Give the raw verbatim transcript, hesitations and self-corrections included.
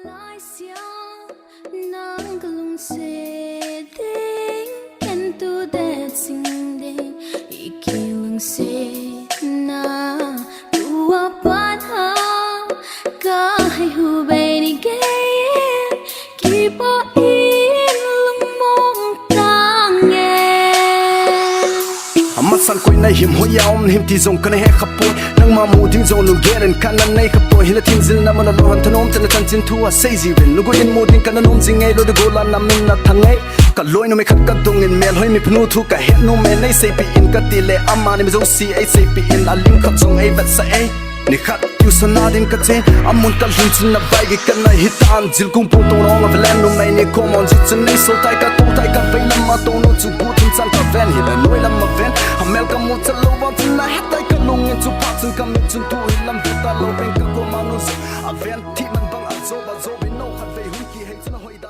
Laisiam, nang kalungset ding, ken tu det sing ding, i kilungset na, tua pat a, ka hei hu bei ni gei, kipa in lungmong tang e. Amasan koi na him hoi a um him ti jong kana he khapoi. Nangma mu ding jong lunggen in kana nei khapoi. Hila thinjil na mana lo han thanom tena chanchin thu a sei ji ven. Lungkoi in mu ding kana nom jing ei lo de gola na min na thang ei. Ka loi numei khat ka dong in mel hoi mi phnu thu ka het numei nei seipi in ka ti le. Amani mi jong si ei seipi in a lim khat jong ei vet sa ei. Ni khat tuition a din ka chen, amun ka lhun chun na vai gei kana hi tan, jil kung pung tong rong a velen numei ni khom on jut chun nei so tai ka tong tai ka vei lam a tong nu chu bu thim chan ka ven hi le noi lam a ven, a mel ka mu cha lo vang chun na het tai ka lung in chu pha chun ka mit chun tu hi lam ve ta lo ven ka ko ma nu so a ven thi man bang a zo ba zo vin no khat vei hun ki hei chun a hoi da